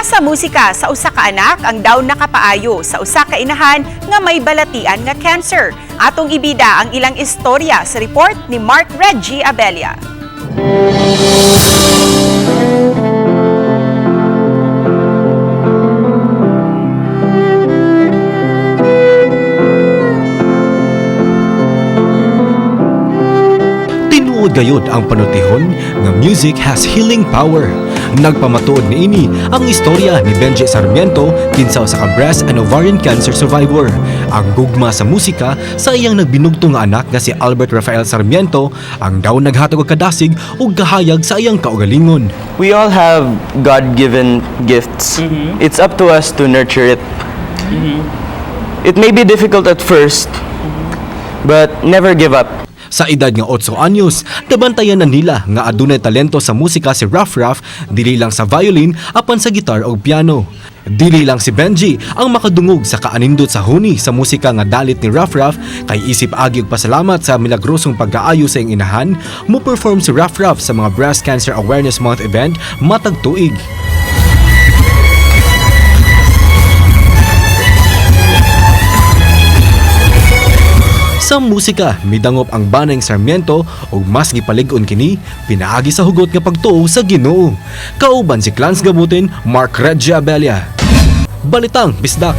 Sa musika sa usa ka anak ang daw nakapaayo sa usa ka inahan nga may balatian nga cancer. Atong ibida ang ilang istorya sa report ni Mark Reggie Abella. Tinuod gayod ang panultihon nga music has healing power. Nagpamatuod niini ang istorya ni Benji Sarmiento, kinsa usa ka breast and ovarian cancer survivor. Ang gugma sa musika sa iyang nagbinugto nga anak nga si Albert Rafael Sarmiento ang daw naghatag og kadasig ug gahayag sa iyang kaugalingon. We all have God-given gifts. It's up to us to nurture it. It may be difficult at first, but never give up. Sa edad nga 8 anyos, nabantayan na nila nga adunay talento sa musika si Raf Raf, dili lang sa violin apan sa gitar o piano. Dili lang si Benji ang makadungog sa kaanindot sa huni sa musika nga dalit ni Raf Raf, kay isip agi og pasalamat sa milagrosong pagkaayo sa iyang inahan, mo perform si Raf Raf sa mga Breast Cancer Awareness Month event matag tuig. Sa musika, midangop ang banang Sarmiento ug mas gipalig-on kini pinaagi sa hugot nga pagtuo sa Ginoo. Kauban si Clans Gabutin, Mark Regia Abella. Balitang Bisdak.